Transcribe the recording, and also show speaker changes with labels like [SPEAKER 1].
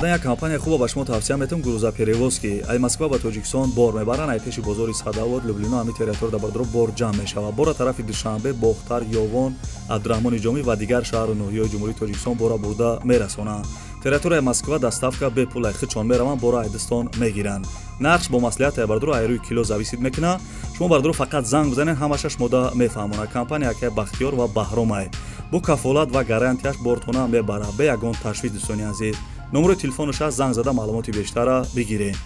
[SPEAKER 1] Беҳтарин як компания хуба ба шумо тавсия метавам, грузоперевозки. Ай Москва ба Тоҷикистон бор мебаранд, ай пеши бозори Садовод, Люблино, ҳами территория бардоро бор ҷамъ мешавад. Бора тарафи Душанбе, Бохтар, Ёвон, Абдураҳмони Ҷомӣ ва дигар шаҳру ноҳияҳои Ҷумҳурии Тоҷикистон бора бурда мерасонанд. Территорияи Москва доставка бепул, ай худшон мераванд, бора айдистон мегиранд. Нархш бо маслиҳат, ай бардоро, ай рӯи кило зависит мекунад. Шумо, бардоро, фақат занг бизанед, ҳамаша шумода мефаҳмонад. Компания акай Бахтиёр ва Баҳромай, бо кафолат ва гарантияш бортона мебарад, бе ягон ташвиш. Дӯстони азиз, номерои телефонаш аст, занг зада маълумоти бештара бигиред.